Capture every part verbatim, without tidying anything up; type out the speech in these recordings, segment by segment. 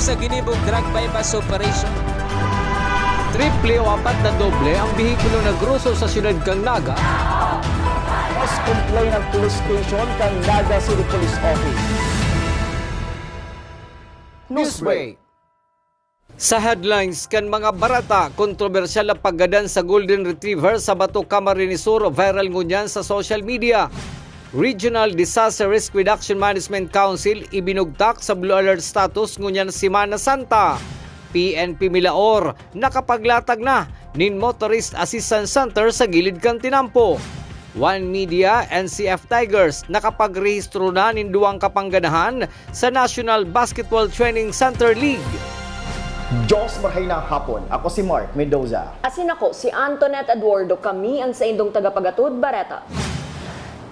Sa ginibong drug buy-bust operation. Triple o apat na doble ang behikulo na groso sa siyudad kan Naga. Mas complain ang police station kan Naga City Police Office. Newsbreak. Sa headlines kan mga bareta, kontrobersyal na paggadan sa Golden Retriever sa Bato, Camarines Sur, viral ngunyan sa social media. Regional Disaster Risk Reduction Management Council ibinugtak sa Blue Alert status ngunyan Semana Santa. P N P Milaor nakapaglatag na nin Motorist Assistance Center sa gilid kan tinampo. One Media, N C F Tigers nakapagrehistro na nin duwang kapangganahan sa National Basketball Training Center League. Diyos marhay na hapon. Ako si Mark Mendoza. Asin ako si Antoinette Eduardo, kami ang saindong tagapagatod, Bareta.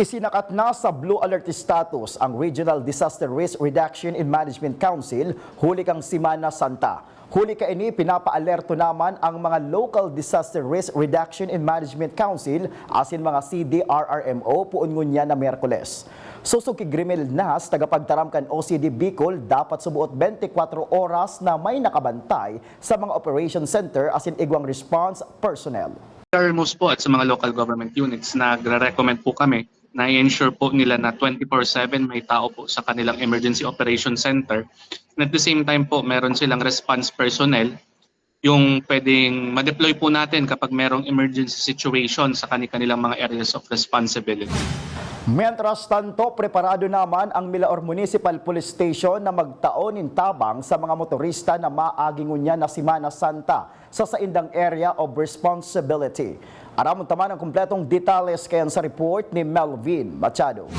Isinakat na sa Blue Alert status ang Regional Disaster Risk Reduction and Management Council huli kang Semana Santa. Huli kaini, pinapaalerto naman ang mga Local Disaster Risk Reduction and Management Council asin mga C D R R M O poon ngunyan na Miyerkules. Sosog ki Grimel Nas, tagapagtaram kan O C D Bicol, dapat subuot bente kwatro oras na may nakabantay sa mga operation center asin igwang response personnel. Most po at sa mga local government units, nagre-recommend po kami na i-ensure po nila na twenty-four seven may tao po sa kanilang emergency operation center. And at the same time po, meron silang response personnel yung pwedeng ma-deploy po natin kapag merong emergency situation sa kani-kanilang mga areas of responsibility. Mientras tanto, preparado naman ang Milaor Municipal Police Station na magtao nin tabang sa mga motorista na maagi ngunyan na Semana Santa sa saindang area of responsibility. Aramon ta man ang kompletong detalles kayan sa report ni Melvin Machado.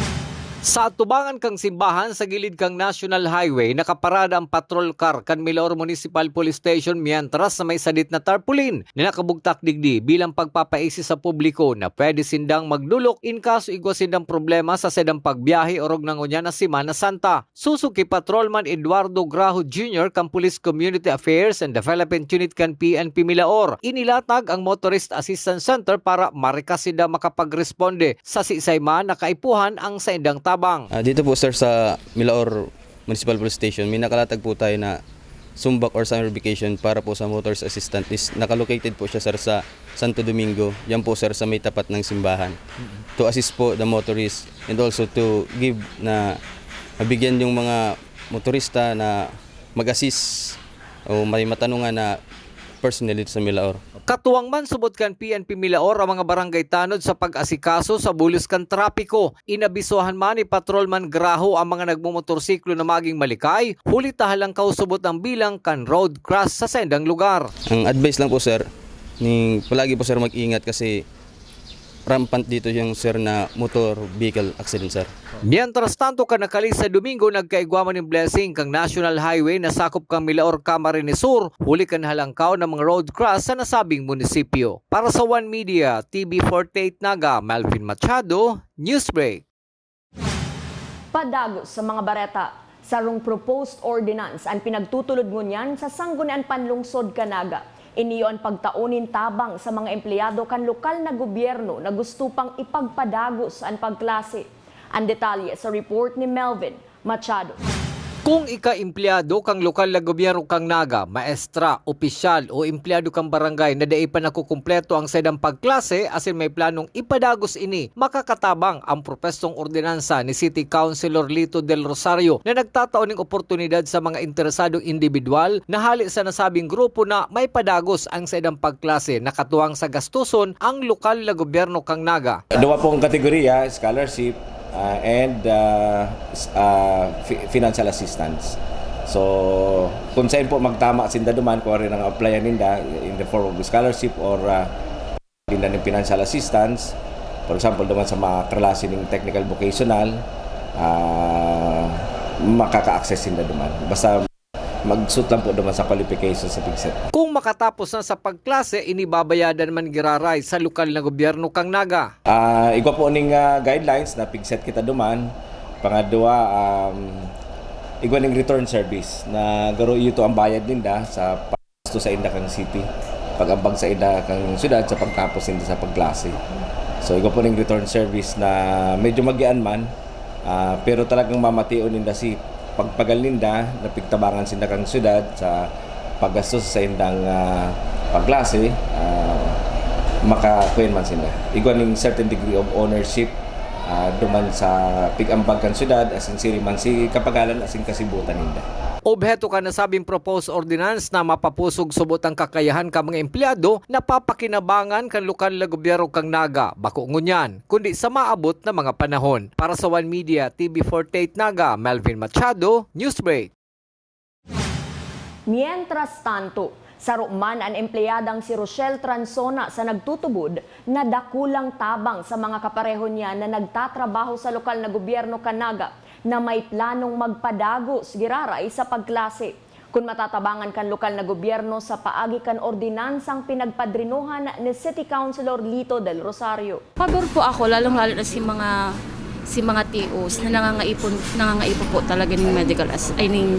Sa atubangan kang simbahan sa gilid kang National Highway, nakaparada ang patrol car kan Milaor Municipal Police Station, mientras na may sadit na tarpaulin na nakabugtak digdi bilang pagpapaisi sa publiko na pwede sindang magdulok in kaso igwa sindang problema sa saindang pagbiyahe orog na ngunyan na Semana Santa. Sosog ki Patrolman Eduardo Graho Junior kan Police Community Affairs and Development Unit kan P N P Milaor, inilatag ang Motorist Assistance Center para marikas sinda makapagresponde sa siisay man na kaipuhan ang saindang tabang. Ah, dito po, sir, sa Milaor Municipal Police Station, may nakalatag po tayo na sumbak or summocation para po sa motorist assistant. Is naka-located po siya, sir, sa Santo Domingo. Yan po, sir, sa may tapat ng simbahan. To assist po the motorist and also to give na mabigyan yung mga motorista na mag-assist o may matanungan na personnel dito sa Milaor. Katuwang man subot kan P N P Milaor ang mga barangay tanod sa pag-asikaso sa bulos kan trapiko. Inabisohan man ni Patrolman Graho ang mga nagmomotorsiklo na maging malikay, huli ta halangkaw subot ang bilang kan road crash sa saindang lugar. Ang advice lang po, sir, ni palagi po, sir, mag-ingat kasi rampant dito yung, sir, na motor vehicle accident, sir. Mientras tanto, kan nakalis na Domingo, nagkaigwa man nin blessing kang National Highway na sakop kang Milaor, Camarines Sur, huli kan halangkaw na mga road crash sa nasabing munisipyo. Para sa One Media, T V forty-eight Naga, Melvin Machado, Newsbreak. Padagos sa mga bareta. Sarong proposed ordinance an pinagtutulod ngunyan sa Sangguniang Panlungsod kan Naga. Ini iyo an pagtao nin tabang sa mga empleyado kan lokal na gobyerno na gusto pang ipagpadagos an pagklase. An detalye sa report ni Melvin Machado. Kung ika empleyado kan lokal na gobyerno kan Naga, maestra, opisyal o empleyado kan barangay na dai pa nakukumpleto ang saindang pagklase asin may planong ipadagos ini, makakatabang ang propwestong ordinansa ni City Councilor Lito Del Rosario na nagtatao nin oportunidad sa mga interesadong indibidwal na hale sa nasabing grupo na maipadagos ang saindang pagklase na katuwang sa gastuson ang lokal na gobyerno kan Naga. Duwa pong kategorya, scholarship, ah, and, ah, s-, ah, fi-, financial assistance. So, kung sain po magtama sinda duman, kung ano ang applyan ninda in the form of scholarship or, ah, ninda ng financial assistance, for example, duman sa mga klase ng technical vocational, ah, makaka-access sinda duman. Basta magsut lang po duman sa qualification sa pigset. Kung makatapos na sa pagklase, ini babayadan man giraray sa lokal na gobyerno kan Naga. Ah, igwa po ning, ah, guidelines na pigset kita duman. Pangadwa, um, igwa ning return service na garo iyo to ang bayad ninda sa gasto sa inda kang city, pag-ambag sa inda kang syudad sa pagtapos ninda sa pagklase. So, igwa po ning return service na medyo magian man, ah, pero talagang mamation ninda si Pagpagal ninda, napigtabangan sinda kan syudad sa paggastos sa indang, ah, pagklase, ah, makakuyan man sinda. Igwa ning certain degree of ownership, ah, duman sa pig-ambag kan syudad, asin siring man si kapagalan asin kasibutan ninda. Obheto kan nasabing proposed ordinance na mapapusog subot ang kakayahan kan mga empleyado na papakinabangan kan lokal na gobyerno kan Naga, bako ngunyan, kundi sa maabot na mga panahon. Para sa One Media, T V forty-eight Naga, Melvin Machado, Newsbreak. Mientras tanto, saro man an empleyadang si Rochelle Transona sa nagtutubod na dakulang tabang sa mga kapareho niya na nagtatrabaho sa lokal na gobyerno kan Naga na may planong magpadagos giraray sa pagklase. Kun matatabangan kan lokal na gobyerno sa paagi kan ordinansang pinagpadrinohan ni City Councilor Lito Del Rosario. Pabor po ako, lalong-lalo na si mga, si mga T Os na nangangaipon, nangangaipo po talaga ng medical as-, ay, ng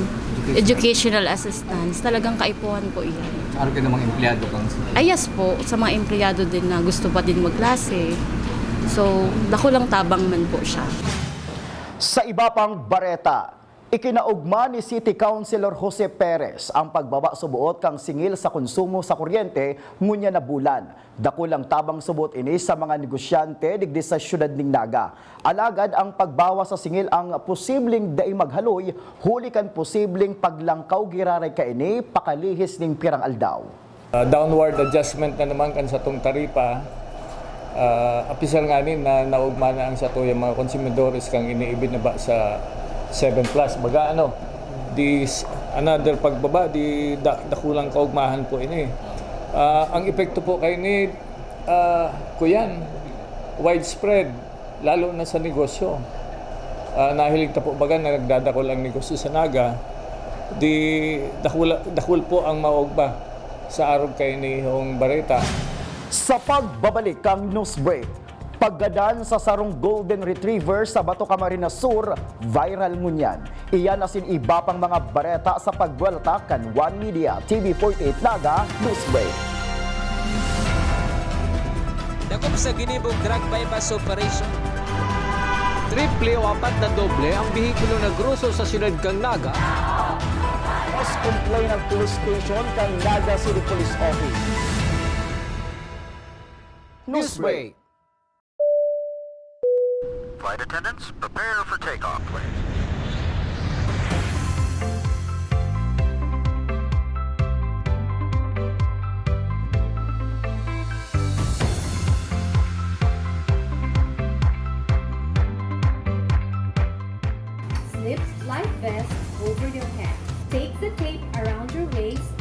educational assistance. Talagang kaipuhan po iyan. Araw ka namang empleyado kang Ay, yes po, sa mga empleyado din na gusto pa din magklase. So, dakulang tabang man po siya. Sa iba pang bareta, ikinaugma ni City Councilor Jose Perez ang pagbaba suboot kan singil sa konsumo sa kuryente ngunyan na bulan. Dakulang tabang suboot ini sa mga negosyante digdi sa siyudad nin Naga. Alagad ang pagbawas sa singil ang posibleng dai maghaloy huli kan posibleng paglangkaw giraray kaini pakalihis nin pirang aldaw. Ah, downward adjustment na naman kan satong taripa. Ah, apisar ngani na naugma na ang satuyang mga konsumidores kan ini ibinaba sa seven plus. Baga ano, this another pagbaba, di da-, dakulang kaugmahan po ini. Ah, ang epekto po kaini, ah, kuyan, widespread, lalo na sa negosyo. Ah, nahiling ta po baga na nagdadakul ang negosyo sa Naga, di dakula-, dakul po ang maugma sa arog kainihong bareta. Sa pagbabalik kan news break, paggadan sa sarong golden retriever sa Bato Camarines Sur, viral ngunyan. Iyan asin iba pang mga bareta sa pagbuwelta kan One Media T V forty-eight Naga News Break. Dakop sa ginibong drug buy-bust operation. Triple o apat na doble ang behikulo na groso sa siyudad kan Naga. Mas complaint ang police station kan Naga City Police Office. Newsbreak. Flight attendants, prepare for takeoff, please. Slip life vest over your head. Take the tape around your waist.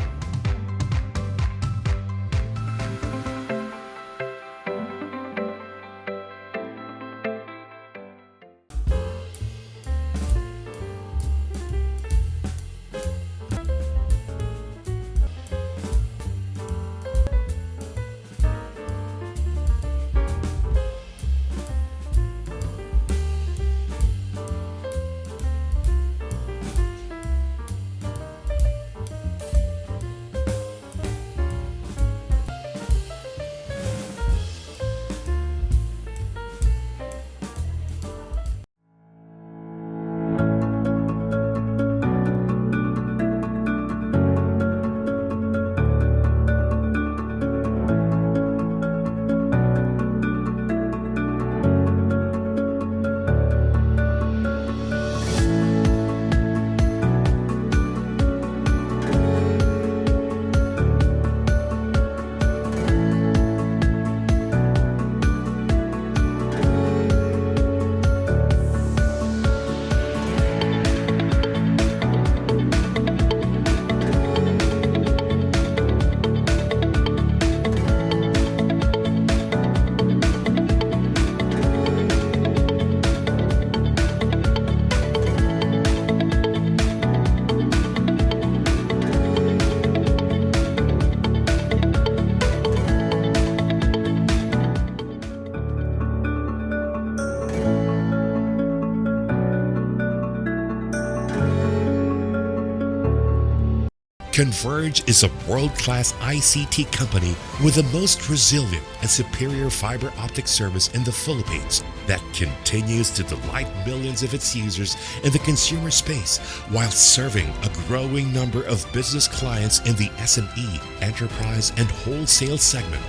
Converge is a world-class I C T company with the most resilient and superior fiber optic service in the Philippines that continues to delight millions of its users in the consumer space while serving a growing number of business clients in the S M E, enterprise, and wholesale segment.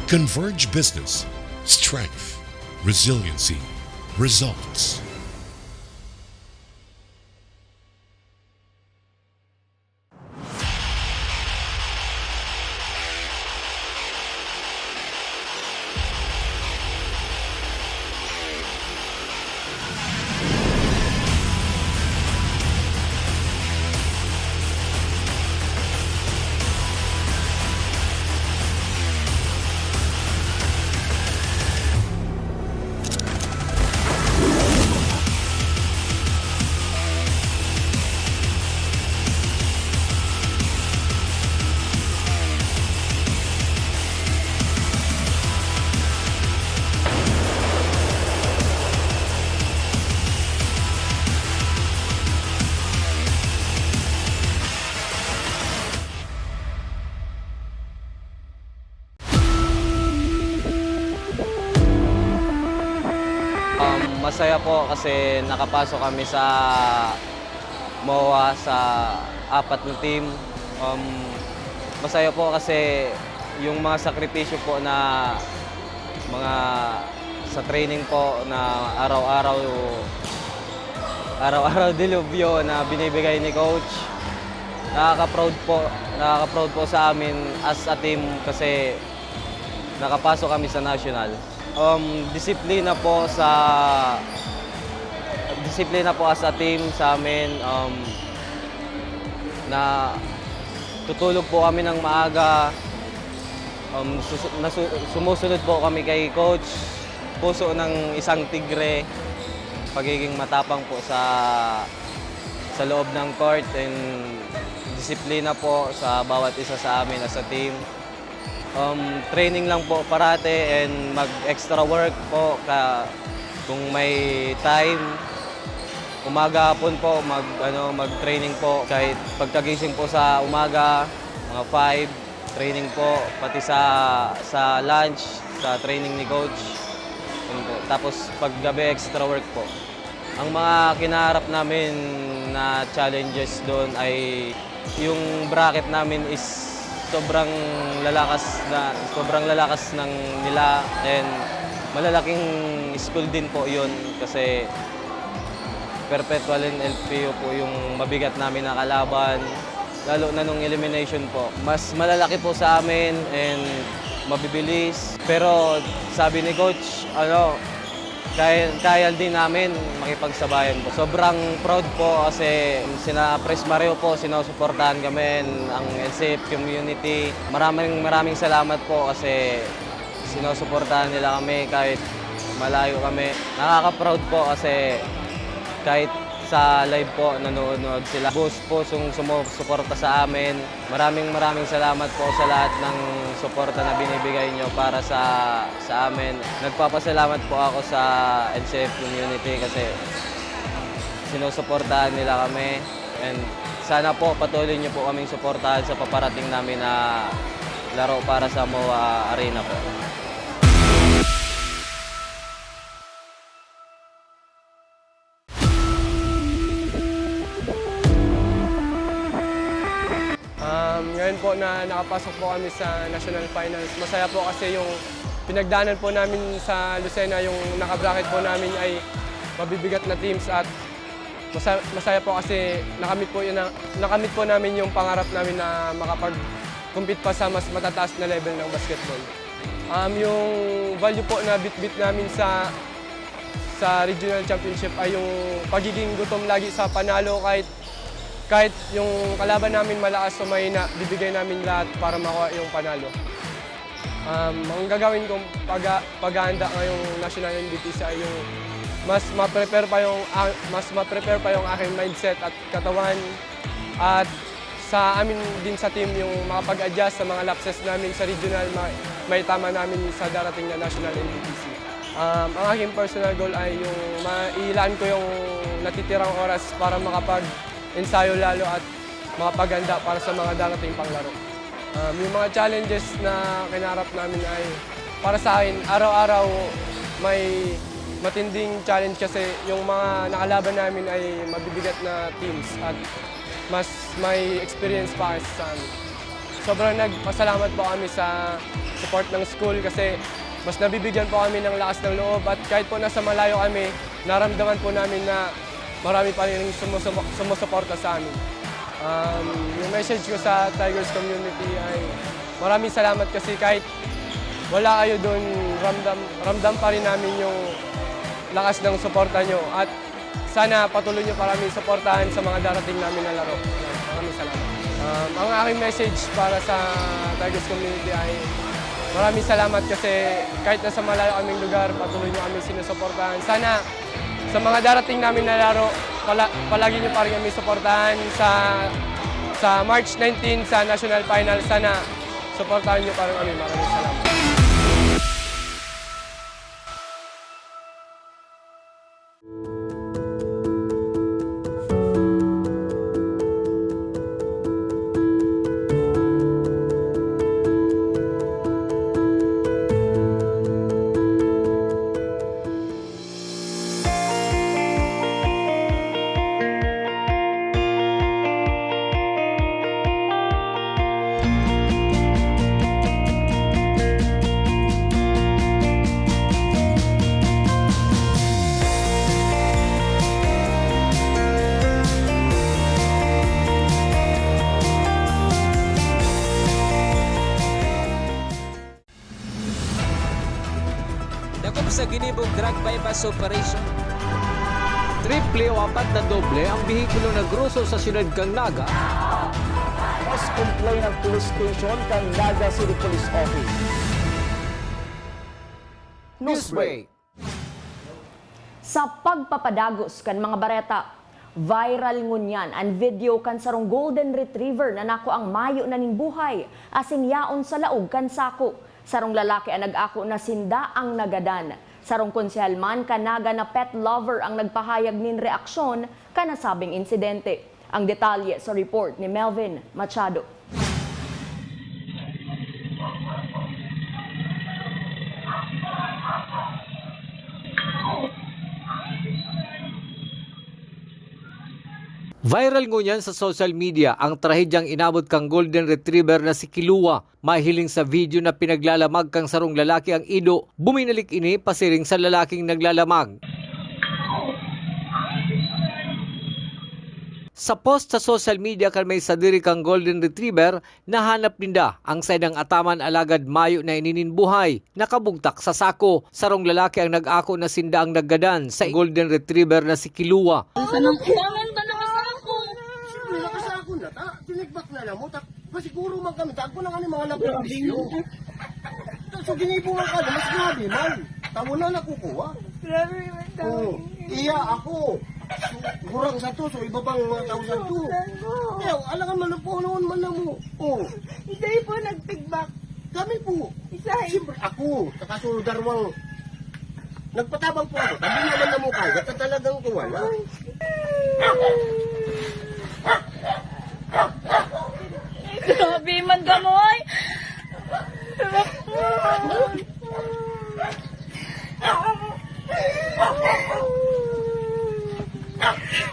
Converge Business. Strength, resiliency, results. Um, masaya po kasi nakapasok kami sa MOA sa apat na team. Um, masaya po kasi yung mga sakripisyo po na mga sa training po na araw-araw, araw-araw dilubyo na binibigay ni coach, nakaka-proud po, nakaka-proud po sa amin as a team kasi nakapasok kami sa national. Um, disiplina po sa, disiplina po as a team sa amin, um, na tutulog po kami ng maaga, um, susu-, nasu-, sumusunod po kami kay coach, puso ng isang tigre, pagiging matapang po sa, sa loob ng court, and disiplina po sa bawat isa sa amin as a team. Um, training lang po parati and mag-extra work po ka, kung may time. Umaga, hapon po, mag, ano, mag-training po. Kahit pagkagising po sa umaga, mga five, training po. Pati sa, sa lunch, sa training ni coach. Yun po. Tapos paggabi, extra work po. Ang mga kinaharap namin na challenges doon ay yung bracket namin is sobrang lalakas na, sobrang lalakas ng nila, and malalaking school din po yun kasi Perpetual and L P U po yung mabigat namin na kalaban, lalo na nung elimination po. Mas malalaki po sa amin and mabibilis. Pero sabi ni coach, ano, kaya, kaya din namin makipagsabayan po. Sobrang proud po kasi sina Pres Mario po, sinusuportahan kami, ang N C F community. Maraming, maraming salamat po kasi sinusuportahan nila kami kahit malayo kami. Nakaka-proud po kasi kahit sa live po, nanonood sila. Boss po, sung-, sumusuporta sa amin. Maraming, maraming salamat po sa lahat ng suporta na binibigay nyo para sa, sa amin. Nagpapasalamat po ako sa N C F community kasi sinusuportahan nila kami. And sana po patuloy nyo po kaming suportahan sa paparating namin na laro para sa MOA Arena po. Um, ngayon po na nakapasok po kami sa national finals, masaya po kasi yung pinagdaanan po namin sa Lucena, yung nakabracket po namin ay mabibigat na teams, at masa-, masaya po kasi nakamit po yun na, nakamit po namin yung pangarap namin na makapag-compete pa sa mas matataas na level ng basketball. Um, yung value po na bitbit namin sa, sa regional championship ay yung pagiging gutom lagi sa panalo, kahit, kahit yung kalaban namin malakas o mahina, bibigay namin lahat para makuha yung panalo. Um, ang gagawin kong pag-, paghahanda ngayong National N B T C ay yung mas ma-prepare pa yung, ah, mas ma-prepare pa yung aking mindset at katawan, at sa amin din sa team yung makapag-adjust sa mga lapses namin sa regional, ma-, maitama namin sa darating na National N B T C. Um, ang aking personal goal ay yung mailaan ko yung natitirang oras para makapag-ensayo lalo at makapaganda para sa mga darating pang laro. Um, yung mga challenges na kinaharap namin ay, para sa akin, araw-araw may matinding challenge kasi yung mga nakalaban namin ay mabibigat na teams at mas may experience pa kaysa sa amin. Sobrang nagpasalamat po kami sa support ng school kasi mas nabibigyan po kami ng lakas ng loob at kahit po nasa malayo kami, naramdaman po namin na marami pa rin sumusumo-, sumusuporta sa amin. Um, yung message ko sa Tigers community ay maraming salamat kasi kahit wala kayo dun, ramdam, ramdam pa rin namin yung lakas ng suporta nyo. At sana patuloy nyo pa kami suportahan sa mga darating namin na laro. Maraming salamat. Um, ang aking message para sa Tigers community ay maraming salamat kasi kahit nasa malayo kaming lugar, patuloy nyo kami sinusuportahan. Sana sa mga darating namin na laro, pala, palagi nyo pa rin kami suportahan sa, sa March nineteen sa National Final. Sana suportahan nyo pa rin kami. Maraming salamat. Dakop sa ginibong drug buy-bust operation. Triple o apat na doble ang behikulo na groso sa siyudad kan Naga. Mas complain ang police station kan Naga City Police Office. Newsbreak. Sa pagpapadagos kan mga bareta, viral ngunyan an video kan sarong golden retriever na nakuang mayo na nin buhay asin yaon sa laog kan sako. Sarong lalaki an nag-ako na sinda ang nagadan. Sarong konsehal man kan Naga na pet lover ang nagpahayag nin reaksyon kan nasabing insidente. Ang detalye sa report ni Melvin Machado. Viral ngunyan sa social media ang trahedyang inabot kan Golden Retriever na si Kilua. Mahiling sa video na pinaglalamag kan sarong lalaki ang ido, buminalik ini pasiring sa lalaking naglalamag. Sa post sa social media kan may sadiri kan Golden Retriever, nahanap ninda ang saindang ataman alagad mayo na ini nin buhay, nakabugtak sa sako. Sarong lalaki ang nag-ako na sinda ang naggadan sa Golden Retriever na si Kilua. Sa nang kuwangan ba nakasako? Siyempre, nakasako na ta. Tinigbak na lang mo. Ta, pasiguro man kami. Tago na kami mga lapis bisyo. So, ginibo nga ka, mas grabe man. Tawo na nakukuha. Grabe man, tawo. Oo. Iya ako. Gurang sa to, so iba pang mga tao sa to. Tawo. Kaya, alangan man ang puhunoon man na mo. Oo. Isa po nagtigbak. Kami po. Isa. Siyempre, ako. Saka so, darwang nagpatabang po ako. Tabi naman na mo kaya. Talagang kuha na. Grabe man kamo, ay.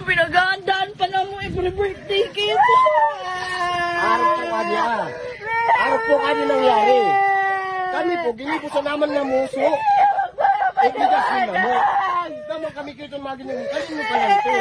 Pinaghahandaan pa na mo every birthday cake. Arog po ka niya. Arog po ka niya nangyari. Kami po, ginibo sa naman na muso. Ipigas mo na mo. Tama kami kayo sa mga ginagawa. Kasi mo pa lang ito.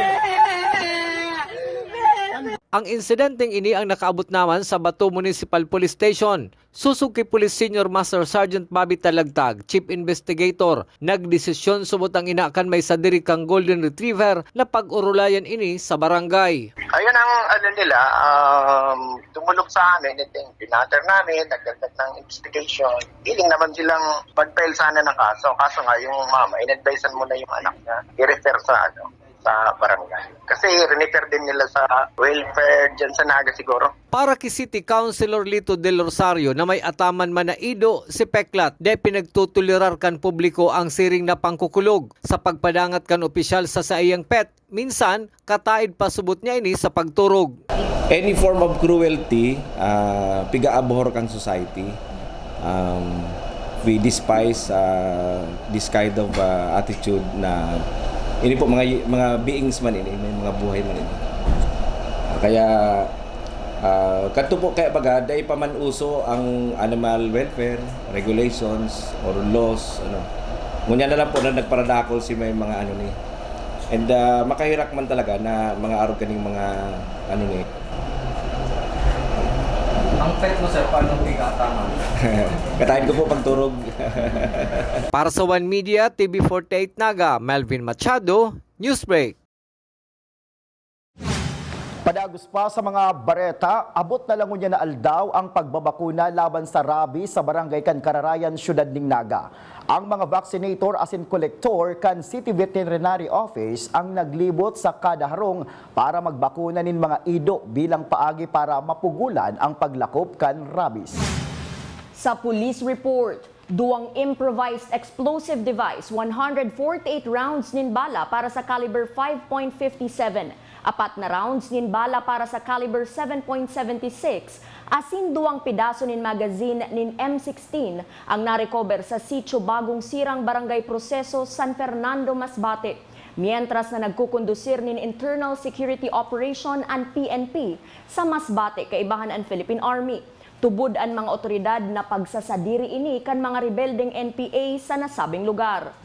Ang insidenteng ini ang nakaabot naman sa Bato Municipal Police Station. Susog ki Police Senior Master Sergeant Bobby Talagtag, Chief Investigator, nagdesisyon subot ang ina kan may sadiri kang Golden Retriever na pag-orulayan ini sa barangay. Ayun ang ano nila, um, tumulong sa amin, ito yung binatter namin, nagdagdag ng investigation. Willing naman silang mag-file sana ng kaso, kaso nga yung mama, in-advisean mo na yung anak niya, i-refer sa ano, sa barangay. Kasi rinifer din nila sa welfare dyan sa Naga siguro. Para ki City Councilor Lito Del Rosario na may ataman man na ido si Peklat, dai pinagtutulirar kan publiko ang siring na pangkukulog sa pagpadangat kan opisyal sa saiyang pet. Minsan, kataid pa subot niya ini sa pagturog. Any form of cruelty, ah, piga-abhor kan society. Um, we despise, ah, this kind of, ah, attitude na ini po mga, mga beings man ini, may mga buhay man ini. Ah, kaya, ah, kadto po kaya baga, dai pa man uso ang animal welfare regulations or laws, ano. Ngunyan na lang po na nagparadakol si may mga ano ni. And, ah, makahirak man talaga na mga arog kaning mga ano ni. Ang pet mo, sir, paano pinagtaman? Katayin ko po pagturog. Para sa One Media, T V forty-eight Naga, Melvin Machado, Newsbreak. Padagos pa sa mga bareta, abot na lang ngunyan na aldaw ang pagbabakuna laban sa rabies sa barangay kan Kararayan, Syudad nin Naga. Ang mga vaccinator asin kolektor kan City Veterinary Office ang naglibot sa kada harong para magbakuna nin mga ido bilang paagi para mapugulan ang paglakop kan rabies. Sa police report, duwang improvised explosive device, one hundred forty-eight rounds nin bala para sa caliber five point fifty-seven, apat na rounds nin bala para sa caliber seven point seventy-six, asin duwang pedaso nin magazine nin M sixteen ang narecover sa Sitio Bagong Sirang, Barangay Proceso, San Fernando, Masbate, mientras na nagkukondusir nin internal security operation an P N P sa Masbate, kaibahan an Philippine Army. Tubod an mga otoridad na pagsasadiri ini kan mga rebeldeng N P A sa nasabing lugar.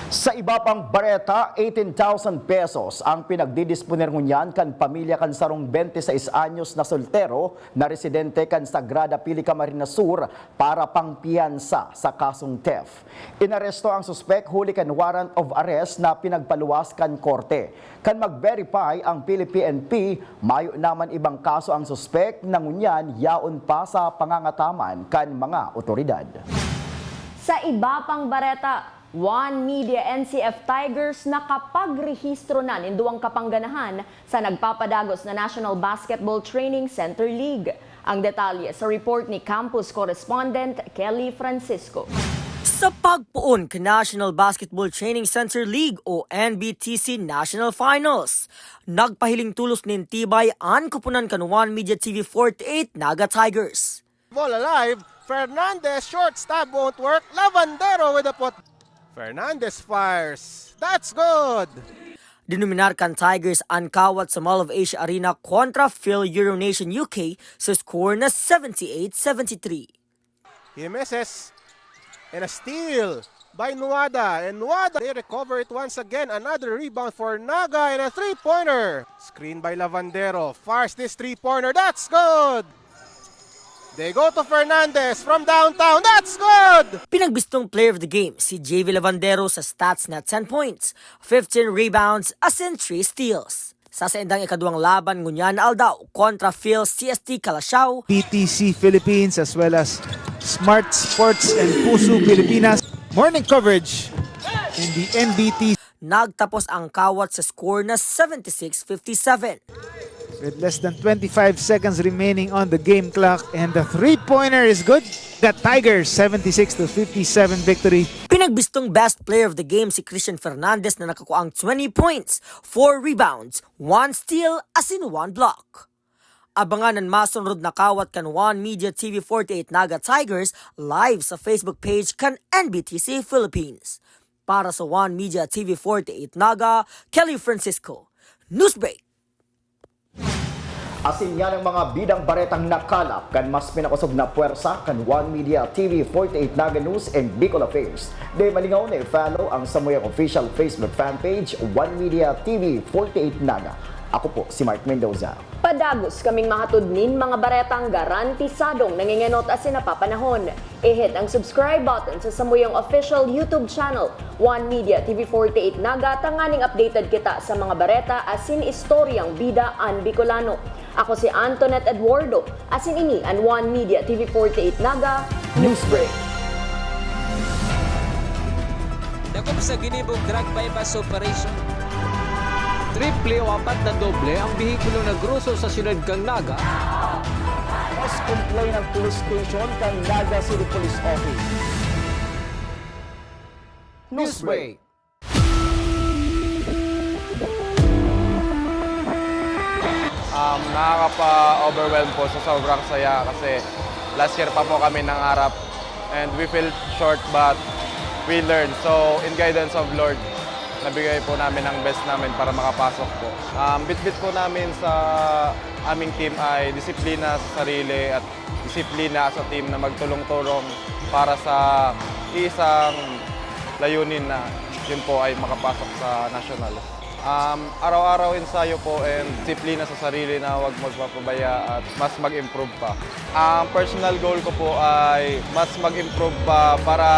Sa iba pang bareta, eighteen thousand pesos ang pinagdidisponer ngunyan kan pamilya kan sarong twenty-six anyos na soltero na residente kan Sagrada Pili, Camarines Sur para pangpiyansa sa kasong theft. Inaresto ang suspek huli kan warrant of arrest na pinagpaluwas kan korte. Kan mag-verify ang Pili P N P, mayo naman ibang kaso ang suspek na ngunyan yaon pa sa pangangataman kan mga otoridad. Sa iba pang bareta, One Media N C F Tigers nakapagrehistro na nin duwang kapangganahan sa nagpapadagos na National Basketball Training Center League. Ang detalye sa report ni campus correspondent Kelly Francisco. Sa pagpoon kan National Basketball Training Center League o N B T C National Finals, nagpahiling tolos nin tibay an koponan kan One Media T V forty-eight Naga Tigers. Ball alive, Fernandez, short stab won't work, Lavandero with a put. Fernandez fires. That's good! Dinominar kan Tigers an kawat sa Mall of Asia Arena kontra Phil Euronation U K sa score na seventy-eight seventy-three. He misses. And a steal by Nuada. And Nuada, they recover it once again. Another rebound for Naga and a three-pointer. Screen by Lavandero. Fires this three-pointer. That's good! They go to Fernandez from downtown. That's good! Pinagbistong player of the game si J V Lavandero sa stats na ten points, fifteen rebounds, asin three steals. Sa saindang ikaduwang laban ngunyan na aldaw kontra Phil C S T Calasiao, B T C Philippines as well as Smart Sports and Puso Pilipinas. Morning coverage in the N B T. Nagtapos ang kawat sa score na seventy-six fifty-seven. With less than twenty-five seconds remaining on the game clock and the three-pointer is good. The Tigers seventy-six to fifty-seven victory. Pinagbistong best player of the game si Christian Fernandez na nakakuha ang twenty points, four rebounds, one steal, asin one block. Abangan an masunod na kawat kan One Media T V forty-eight Naga Tigers live sa Facebook page kan N B T C Philippines. Para sa One Media T V forty-eight Naga, Kelly Francisco, Newsbreak. Asin yan ang mga bidang baretang nakalap kan mas pinakosog na pwersa kan One Media T V forty-eight Naga News and Bicol Affairs. Di malingaw na i-follow ang samuyang official Facebook fan page, One Media T V forty-eight Naga. Ako po si Mark Mendoza. Padagos kaming mahatod nin mga baretang garantisadong nangengenot asin napapanahon. I-hit ang subscribe button sa samuyang official YouTube channel, One Media T V forty-eight Naga, tanganing updated kita sa mga bareta asin istoryang bida an Bicolano. Ako si Antoinette Eduardo, asin ini an One Media T V forty-eight Naga Newsbreak. Dakop sa ginibong drug buy-bust operation. Triple o apat na doble ang behikulo na groso sa siyudad kan Naga. Mas complain ang police station kan Naga City Police Office. Newsbreak. Um, nakakapa-overwhelm po sa sobrang saya kasi last year pa po kami nangarap and we fell short but we learned. So, in guidance of Lord, nabigay po namin ang best namin para makapasok po. Um, bitbit po namin sa aming team ay disiplina sa sarili at disiplina as a team na magtulong-tulong para sa isang layunin na yun po ay makapasok sa national. Um, araw-araw ensayo po and disiplina sa sarili na huwag magpapabaya at mas mag-improve pa. Ang personal goal ko po ay mas mag-improve pa para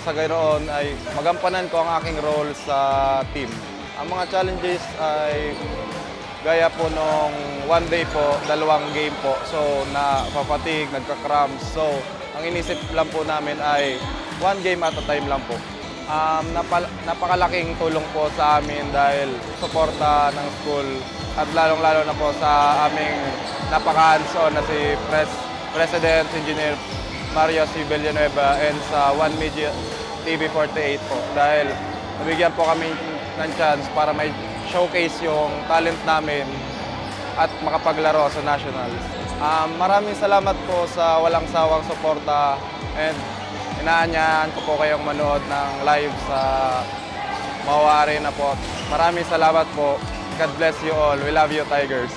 sa ganoon ay magampanan ko ang aking role sa team. Ang mga challenges ay gaya po nung one day po, dalawang game po. So, napapatig, nagka-cramps. So, ang inisip lang po namin ay one game at a time lang po. Um, napal- napakalaking tulong po sa amin dahil suporta ng school at lalong-lalo na po sa aming napaka-hands-on na si Pres- President Engineer Mario C. Villanueva and sa One Media T V forty-eight po dahil nabigyan po kami ng chance para may showcase yung talent namin at makapaglaro sa nationals. Um, maraming salamat po sa walang sawang suporta and inaanyayahan ko po kayong manood ng live sa Mawa Arena po. Maraming salamat po. God bless you all. We love you, Tigers.